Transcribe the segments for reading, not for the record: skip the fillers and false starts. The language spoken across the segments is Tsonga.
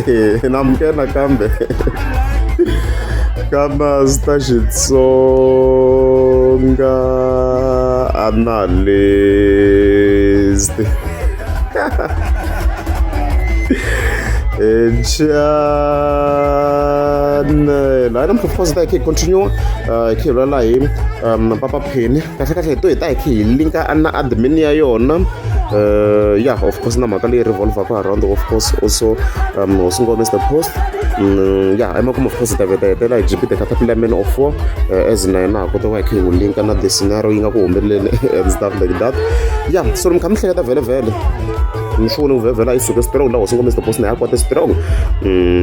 Namke nakambe ka Master Xitsonga Analyst. Channel. Hayi namuntlha of course hi ta hi kha hi continue hi kha hi vulavula hi Papa Penny. Kahle kahle hi to hi ta hi kha hi linka na admin ya yona. Yeah, of course na mhaka leyi revolvaka around of course also hosi Ngome is the post. Yeah, emakumu of course hi ta vheta hetela hi GP the Caterpillar Man of War as na yena ha kota ku va hi kha hi n'wi linka na the scenario yi nga ku humeleleni and stuff like that. Yeah, so mi kha mi hleketa vhele vhele ni swi vone ku vhevhela yi suke strong la hosi Ngome is the post na ya kwate strong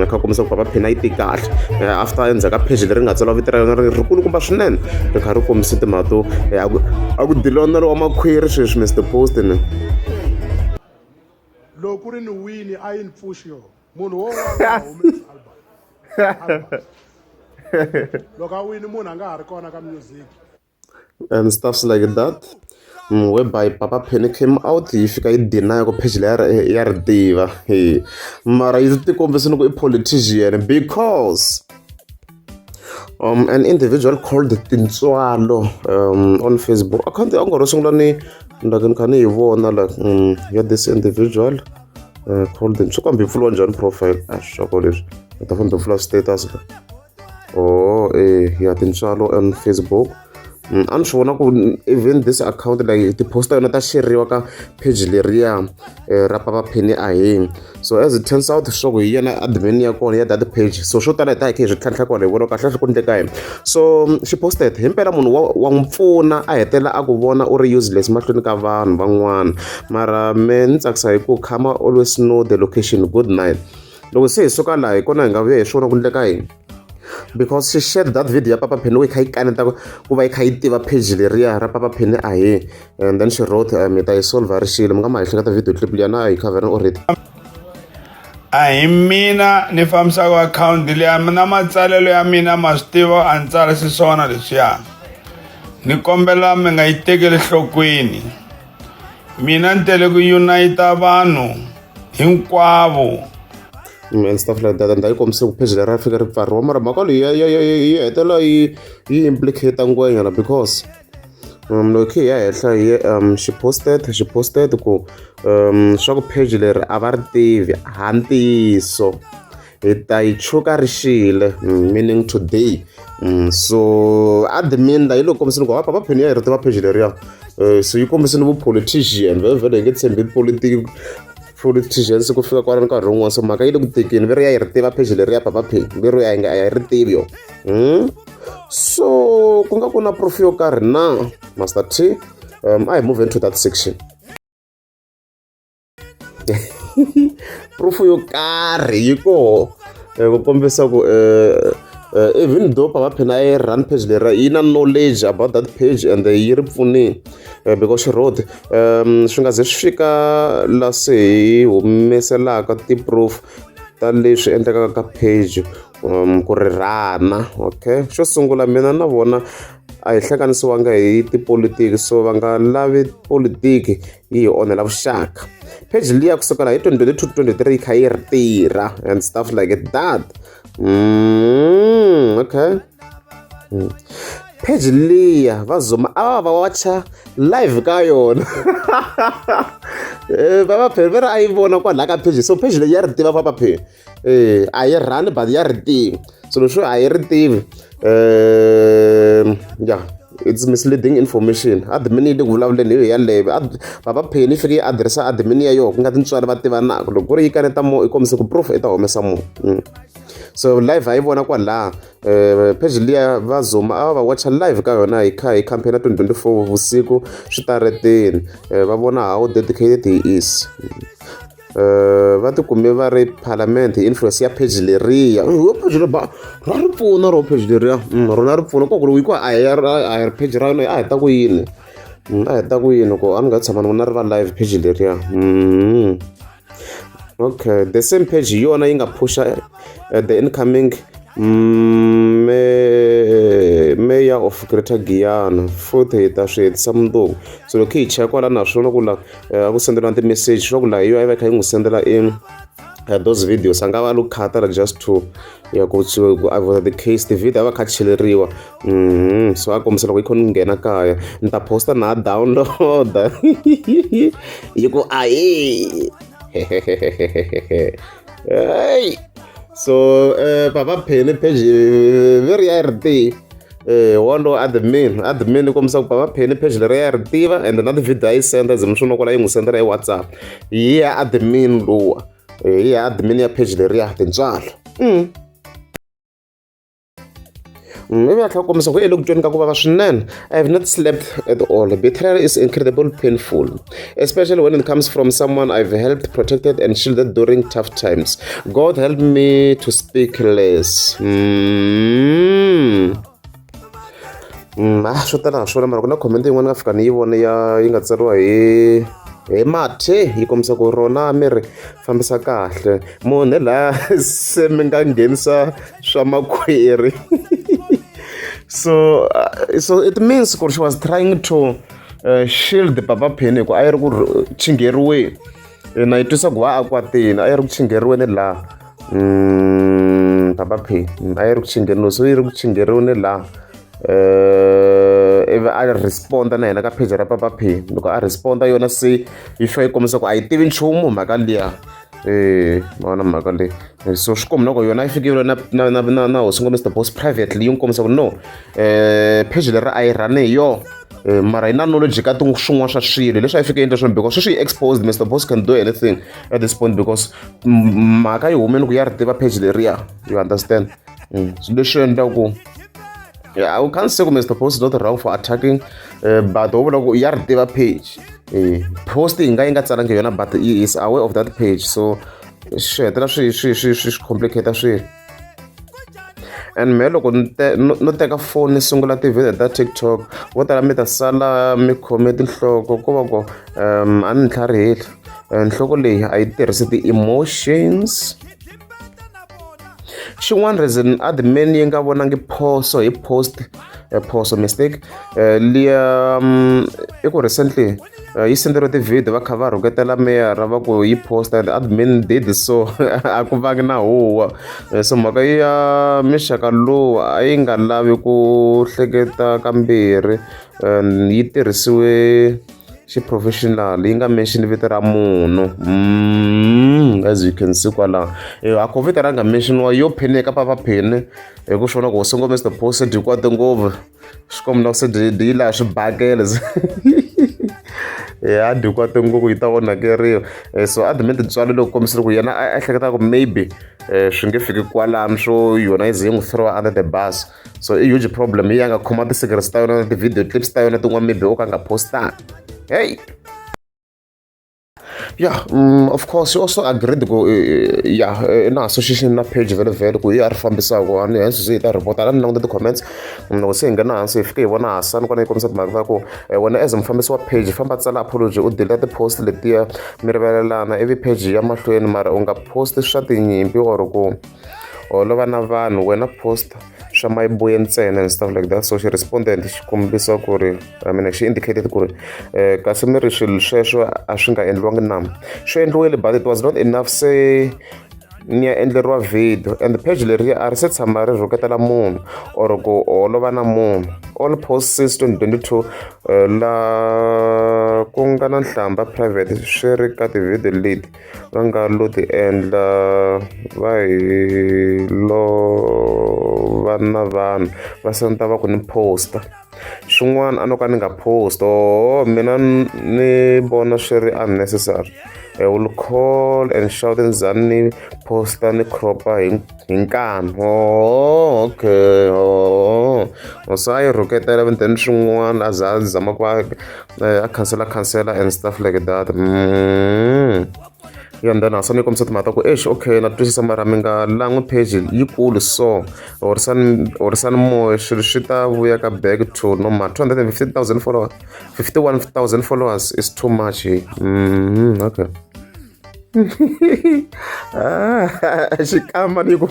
a kha kombisa ku Papa Penny a yi ti kahle after endzhaku ka page leri nga tsariwa vito ra yona ri ri kulukumba swinene ri kha ri kombise timhaka to a ku diliwa na lowa makhwiri sweswi Mr Post ni Loko ku ri ni wini a yi ni pfuxi yo munhu wo wa nga humesi album album loko a wini munhu a nga ha ri kona ka music and stuffs like that whereby Papa Penny came out yi fika yi deny ku page leyi ya ri tiva mara yi tikombise ni ku i politician because an individual called Tintswalo on Facebook account ya nga ro sungula ni like ni kha ni yi vona like ya this individual called swi kambe yi pfuriwa njhani profile a swi swa ko leswi ni ta fanele ni pfula status la oh ya Tintswalo on Facebook a ni swi vona ku even this account like ti-post ta yona ta sheriwa ka page leriya ra Papa Penny Ahee so as it turns out swa ku hi yena admin ya kona ya that page so swo tala hi ta hi kha hi swi tlhantlha kwala hi vona kahle kahle ku endleka yini so xi posted himpela munhu wa n'wi pfuna a hetelela a ku vona u ri useless mahlweni ka vanhu van'wana mara me ni tsakisa hi ku khama always know the location good night loko se hi suka laha hi kona hi nga vuya hi swona ku endleka yini because she shared that video ya Papa Penny yi kha yi kaneta ku va yi kha yi tiva page leriya ra Papa Penny Ahee and then she wrote mi ta yi solve ri xile mi nga ma hi hleketa video clip liya na yi cover already A hi mina ni fambisaka akhawunti liya na matsalelo ya mina ma swi tiva a ni tsarisi swona leswiya ni kombela mi nga yi tekeli nhlokweni mina ni tele ku unite vanhu hinkwavo and stuff like that and a yi kombise ku page leri ra fika ri pfariwa mara mhaka leyi yi hetelela yi yi implicate ngwenyana because loko hi ya henhla hi xi posted ku swa ku page leri a va ri tivi ha ntiyiso hi ta yi chuka ri xile meaning today so admin la yi lo kombisini ku Papa Penny ya hi ri tiva page leriya so yi kombisini vu-politician vhele vhele hi nge tshembi politiki politicians ku fika kwalano nkarhi wun'wana so mhaka yi le ku tekeni ve ri ya yi ri tiva page leri ya Papa Penny ve ri ya yi nga a yi ri tivi yo so ku nga ku na proof yo karhi na Master T a hi move into that section proof yo karhi yi koho ku kombisa ku even though Papa Penny a yi run page leri yi na knowledge about that page and yi ri pfunile because she wrote swi nga ze swi fika la se hi humeselaka ti-proof ta leswi endlekaka ka page ku ri rhana okay xo sungula mina na vona a hi hlanganisiwanga hi tipolotiki so va nga lavi politiki yi hi onhela vuxaka page liya kusukela hi 2022 23 yi kha yi ri tirha and stuff like that okay page liya va zuma a va va wacha live ka yona Papa Penny ve ri a yi vona kwalaha ka page so page leyi ya ri tiva Papa Penny a yi rhani but ya ri tiva so leswi a yi ri tivi ya it's misleading information admin yi le ku vulavuleni hi yaleyo Papa Penny yi fike yi adiresa admin ya yona ku nga tintswalo va tivanaka loko ku ri yi kaneta mo yi kombise ku proof i ta humesa mo so live a yi vona kwalaha page liya va zuma a va watcha live ka yona hi kha hi campaign ya 2024 vusiku switarateni va vona how dedicated he is va tikume va ri parliament hi influence ya page leriya yo page leri ba ra ri pfuna ro page leriya rona ri pfuna koko loko yi ku a hi a hi page ra yona a hi ta ku yini a hi ta ku yini ku a ni nga tshama ni vona ri va live page leriya okay the same page hi yona yi nga phusha the incoming mayor of Greater Giyani futhi hi ta swi hetisa mundzuku so loko hi cheka kwala naswona ku la a ku sendeliwa ti-message swa ku la hi yo a yi va yi kha yi n'wi sendela i Those videos a nga va lo khatala just to ya ku ku avoid the case ti-video a va kha cheleriwa so a kombisa loko yi kho ni nghena kaya ni ta posta na download-a yi ku ahe hey so papa Penny page ve ri ya ri tivi wolowo admin admin yi kombisa ku papa Penny page leri ya ri tiva and na ti-video a yi senda ze mi swi vona kwala yi n'wi sendela hi WhatsApp hi ya admin luwa hi ya admin ya page leriya tintswalo ivi a tlhela kombisa ku e le ku tweni ka ku vava swinene. I have not slept at all. Betrayal is incredible painful, especially when it comes from someone I've helped, protected and shielded during tough times. God help me to speak less. Ah, swo tala ha swona mara ku na comment yin'wana nga fika ni yi vona ya yi nga tsariwa hi hi mathe yi kombisa ku rona mi ri fambisa kahle munhu laha se mi nga nghenisa swa makhwiri. So so it means ku she was trying to shield Papa Penny hi ku a yi ri ku chingheriweni na yi twisa ku va a kwatile a yi ri ku chingheriweni laha Papa Penny a yi ri ku chingheriweni so yi ri ku chingheriweni laha ivi a responda na yena ka page ra Papa Penny loko a responda yona se yi fika yi kombisa ku a yi tivi nchumu mhaka liya ma vona mhaka leyi so swi komba na ku yona yi fikile na na na na na hosi Mr Boss privately yi n'wi kombisa ku no page leri a yi rhani hi yona mara yi na knowledge ka swin'wana swa swilo leswi a yi fike endla swona because sweswi yi exposed. Mr Boss can do anything at this point because mhaka yi humeni ku ya ri tiva page leriya, you understand? Leswi endlaku ku yeah, I can't say ku Mr Post is not wrong for attacking, but wo vula ku ya ri tiva page post yi nga yi nga tsalangi yona but he is aware of that page so swi hetelela swi swi swi swi swi complicate swilo. And me loko no teka phone ni sungula ti-video ta TikTok vo tala mi ta sala mi khome tinhloko ko va ku a ni tlhariheli nhloko leyi a yi tirhisi ti-emotions. Xin'wana reason admin yi nga vonangi phoso hi post phoso mistake liya i ku recently yi senderiwe ti-video va kha va rhuketela meyara va ku yi post and admin did so a ku vangi na huwa so mhaka ya mixaka lowu a yi nga lavi ku hleketa kambirhi yi tirhisiwe xiprofessional yi nga mention vito ra munhu as you can see kwalaho a ko vito ra nga mentioniwa yo Penny ka Papa Penny hi ku swi vona ku hosi ngo Mr Post dyi kwate ngopfu swi komba na ku se dyi dyi laha swibakele ya dyi kwate ngopfu yi ta onhakeriwa so admin tintswalo loko kombisile ku yena a ehleketa ku maybe swi nge fiki kwalano swo yona yi ze yi n'wi throw under the bus. So i huge problem yi ya nga khoma ti-secrets ta yona na ti-video clips ta yona tin'wana maybe o ka nga postanga hey. Yeah, of course you also agreed ku yeah na association na page vhele vhele ku hi ya ri fambisaka a ni hansi se hi ta report ala ni languta ti-comments loko se hi nghena hansi hi fike hi vona Hasani kona yi kombisa timhaka ta ku wena as mufambisi wa page famba tsala apology u delete ti-post letiya mi rivalelana ivi page ya mahlweni mara u nga post swa tinyimpi or ku holova na vanhu wena post swa mayibuye ntsena and stuff like that. So xi responded xi kombisa ku ri I mean xi indicated ku ri kasi mi ri swilo sweswo a swi nga endliwangi na swi endliwile but it was not enough se ni ya endleriwa video and page leriya a ri se tshama ri rhuketela munhu or ku holova na munhu. All posts since 2022 la ku nga na nhlamba private swi ri ka ti-video leti va nga lo ti endla va hi lova na vanhu va senda va ku ni posta swin'wana a no ka ni nga post oho mina ni vona swi ri unnecessary. I will call and shout ndzhani ni posta ni crop-a hi hi nkani oh okay oh so a yi rhuketela then swin'wana a za a zama ku va a khansela khansela and stuff like that. Ya then Hasani yi kombisa timhaka ta ku exi okay na twisisa mara mi nga lan'wi page yikulu so horisani horisani moya swilo swi ta vuya ka back to normal. 250,000 followers, 51,000 followers is too much. Okay. Xikamba ni ku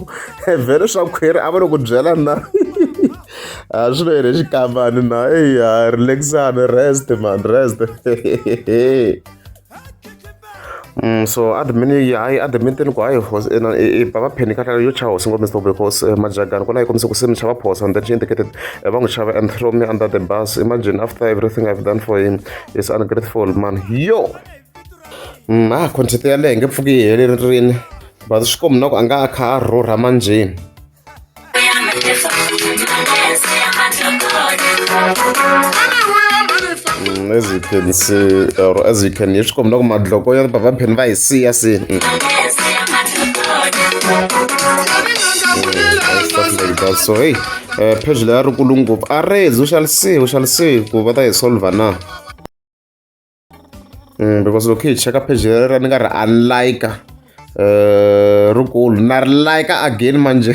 vhele swa khwiri a va lo ku byela na a swi lo yini xikambani na eya relaxani rest man rest. So admin yi hayi admin ku hayi i bava pheni ka yo chava hosi ngopfu Mr because majagani kwala yi kombisa ku se mi chava phosa and then she indicated va n'wi chava and throw me under the bus. Imagine after everything I've done for him, is ungrateful man. Yo! Content yaleyo nge pfuki yi helerile but swi kombi na ku a nga a kha a rhurha manjheni. As you can see or as you can hear swi kombi na ku madloko ya bava pheni va hi siya se. Stuff like that. So hey, page leyi ri kulu ngopfu a rezi, we shall see, we shall see ku va ta yi solver na. Because loko hi cheka page leri ni nga ri unlike rikulu na ri like again manje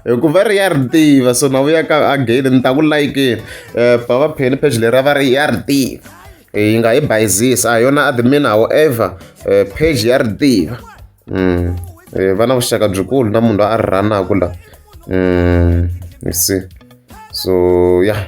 hikuva ri ya ri tiva, so na vuya ka again ni ta ku like bava pheni page leri va ri ya ri tiva yi nga yi bayizisi a hi yona admin, however page ya ri tiva. Va na vuxaka byikulu na munhu loyi a ri rhanaka la. You see, so yeah.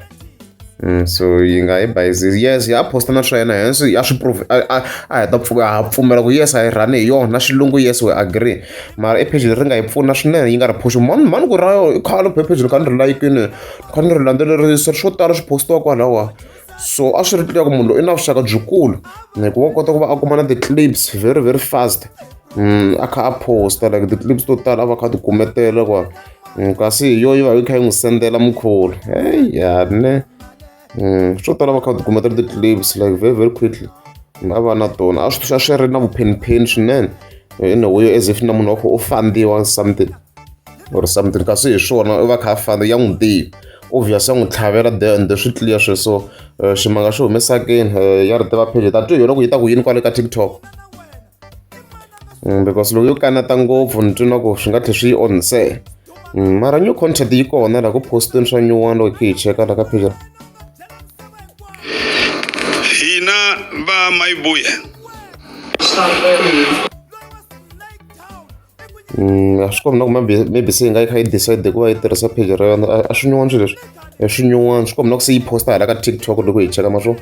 So yi nga yi bayizisi, yes, ya posta na swa yena, hence ya swi prove a heta pfuka ha pfumela ku yes a yi rhani hi yona xilungu, yes we agree, mara i page leri nga yi pfuna swinene yi nga ri push mani mani ku ra i khale page ri kha ni ri layikini kha ni ri landzelerisa swo tala swi postiwa kwalawa, so a swi ri clear ku munhu loyi i na vuxaka byikulu hikuva wa kota ku va a kuma na ti-clips very very fast, a kha a posta like ti-clips to tala a va kha a ti kumetela kwa, kasi hi yo yi va yi kha yi n'wi sendela mkhulu hey ya ne. Swo tala va kha va ti kumetela ti-clips like very very quickly, a va na tona a swi swi ri na vuphenpheni swinene in a way as if na munhu wa ku u fandiwa something or something, kasi hi swona u va kha a fanda ya n'wi tiva obvious ya n'wi tlhavela there and swi clear sweswo. Ximanga xi humesakeni ya ri tiva page ta twi yona ku yi ta ku yini kwale ka TikTok, because loko yo kaneta ngopfu ni twi na ku swi nga tlhela swi yi onhisela. Mara new content yi kona laha ku posteni swa nyuwani loko hi cheka la ka page. Hina va Mayibuye. A swi kombi na ku maybe se yi nga yi kha yi decide ku va yi tirhisa page ra yona a swi nyuwani swilo leswi swi nyuwani swi kombi na ku se yi posta hala ka TikTok loko hi cheka maswo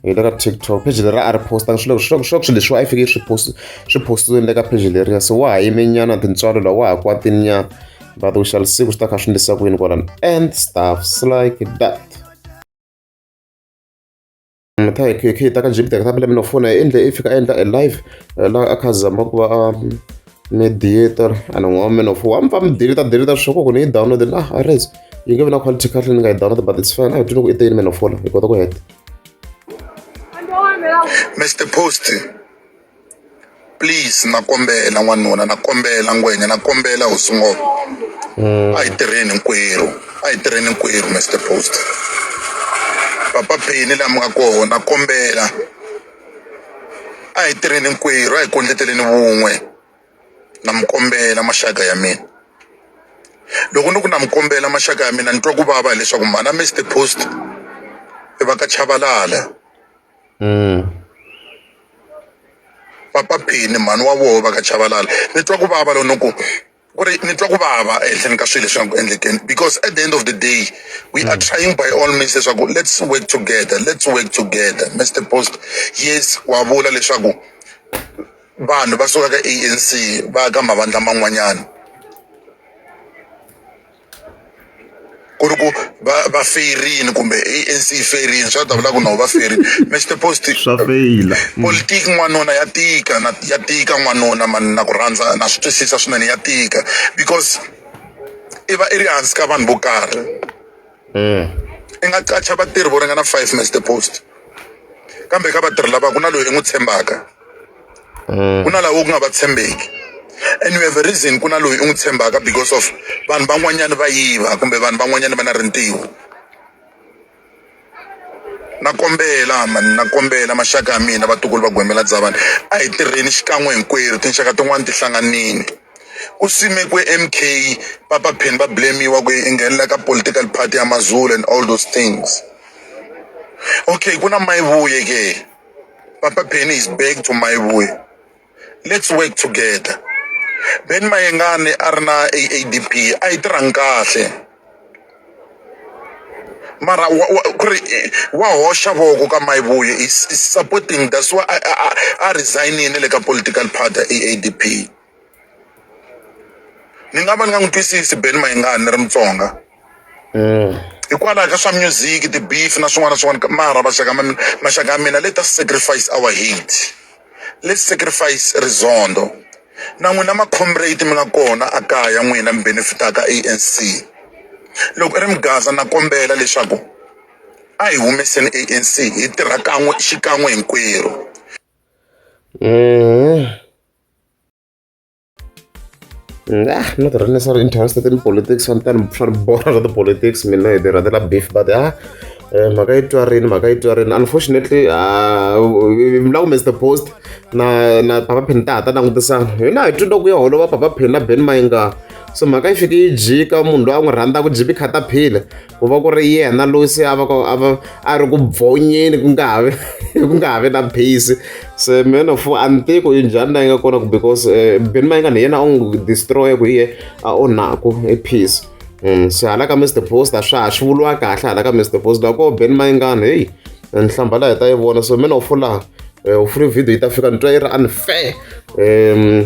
hi le ka TikTok page leri a ri postanga swilo swilo swilo swilo leswiwa a yi fike swi post swi postiwile le ka page leriya, se wa ha yime nyana tintswalo laha wa ha kwatini nyana, but we shall see ku swi ta kha swi endlisa ku yini kwalano and stuffs like that. Ta hi khe hi ta ka Jupiter ta phela mina fona yi endle i fika a endla a live laha a kha zama ku va a mediator and n'wa man of wa mi pfa mi delete delete swa ku ni yi download na a res yi nge vi na quality kahle ni nga yi download, but it's fine, a hi twi loko i te yini man of hi kota ku heta. Mr Post, please na kombela n'wanuna, na kombela ngwenya, na kombela hosi ngoma, a hi tirheni hinkwerhu, a hi tirheni hinkwerhu. Mr Post, papa Penny laha mi nga kona, na kombela a hi tirheni hinkwerhu, a hi kondleteleni vun'we, na mi kombela maxaka ya mina. Loko ni ku na mi kombela maxaka ya mina, ni twa ku vava hileswaku mhana Mr Post i va ka Chavalala. Papa Penny mhani wa voho va ka Chavalala, ni twa ku vava loko ni ku ku ri ni twa ku vava ehenhleni ka swilo leswi nga ku endlekeni, because at the end of the day we are trying by all means leswaku let's work together, let's work together. Mr Post, yes, wa vula leswaku vanhu va suka ka ANC va ya ka mavandla man'wanyana ku ri ku va va feyirini kumbe ANC yi feyirini, swa ta vula ku no va feyirini. Mr Post, swa feyila. Politiki n'wanuna ya tika na ya tika n'wanuna mani, na ku rhandza na swi twisisa swinene, ya tika because i va i ri hansi ka vanhu vo karhi. I nga qacha vatirhi vo ringana 5, Mr Post, kambe ka vatirhi lava ku na loyi i n'wi tshembaka, ku na lava ku nga va tshembeki, and you have a reason ku na loyi u n'wi tshembaka because of vanhu van'wanyana va yiva kumbe vanhu van'wanyana va na rintiho. Na kombela mani, na kombela maxaka ya mina, vatukulu va Gwembela Dzavani, a hi tirheni xikan'we hinkwerhu, tinxaka tin'wani ti hlanganini. Ku simekiwe MK, Papa Penny va blamiwa ku i nghenelela ka political party ya Mazulu and all those things. Okay, ku na Mayivuye ke, Papa Penny is back to Mayivuye, let's work together. Ben Mayengani a ri na AADP a yi tirhangi kahle. Mara wa, wa, ku ri wa hoxa voko ka Mayivuye is, is supporting that's why a, a, a resignile le ka political party ya AADP. Ni nga va ni nga n'wi twisisi Benny Mayengani ni ri Mutsonga. Hikwalaho ka swa music, ti-beef na swin'wana na swin'wana mara maxaka ma mina maxaka ya mina let us sacrifice our hate. Let's sacrifice rizondo. Na n'wina ma-comrade mi nga kona a kaya n'wina mi benefitaka ANC. Loko i ri Mugaza na kombela leswaku a hi humeseni ANC hi tirha kan'we xikan'we hinkwerhu. Ah, not really necessarily interested in politics swa ni swa ni borha swa ti-politics mina hi ti rhandzela beef but ah mhaka yi twarini mhaka yi twarini unfortunately mi la ku Mr Post na na Papa Penny ta ha ta langutisana hina hi twi loko ya holova Papa Penny na Benny Mayengani so mhaka yi fike yi jika munhu loyi a n'wi rhandzaka Jimmy Khataphila ku va ku ri yena loyi se a va a va a ri ku bvonyeni ku nga ha vi ku nga ha vi na peace se mina fo a ni tivi ku i njhani la yi nga kona ku because Benny Mayengani hi yena a n'wi destroy ku hi ye a onhaku e peace se hala ka Mr Post a swa ha swi vuriwa kahle hala ka Mr Post la ko Benny Mayengani heyi nhlambha la hi ta yi vona so mina u laha u free video yi ta fika ni twa yi ri unfair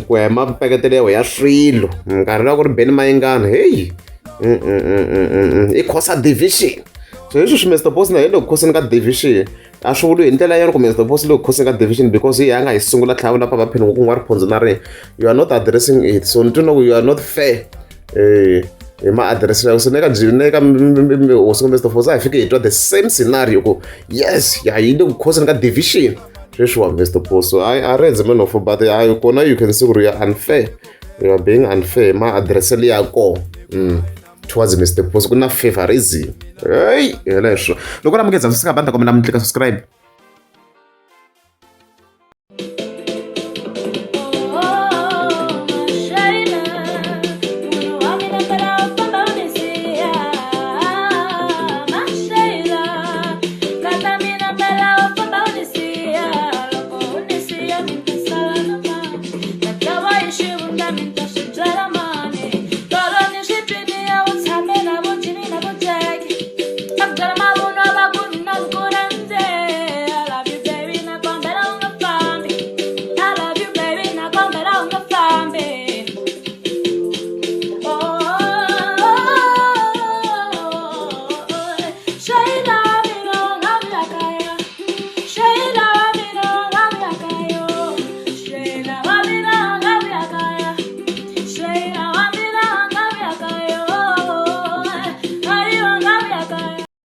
ku ya hi mapeketelo ya swilo nkarhi lowa ku ri Benny Mayengani heyi i khosa division so leswi swi Mr Post na hi le ku khoseni ka division a swi vuli hi ndlela yona ku Mr Post le ku khoseni ka division because hi ya nga hi sungula tlhava la papa phini ku n'wa riphondzo na rin'we you are not addressing it so ni twi na ku you are not fair hi ma-address ya so ne ka ne ka hosi kumbe Mr Post a hi fike hi twa the same scenario ku yes ya yi le ku khoseni ka division sweswiwa Mr Post so a rendzi man of but hayi kona you can see ku ri you are unfair you are being unfair ma-addresselo ya kona towards Mr Post ku na favorism hey hi leswo loko ri amukeza swi banda kombela mi tlika subscribe.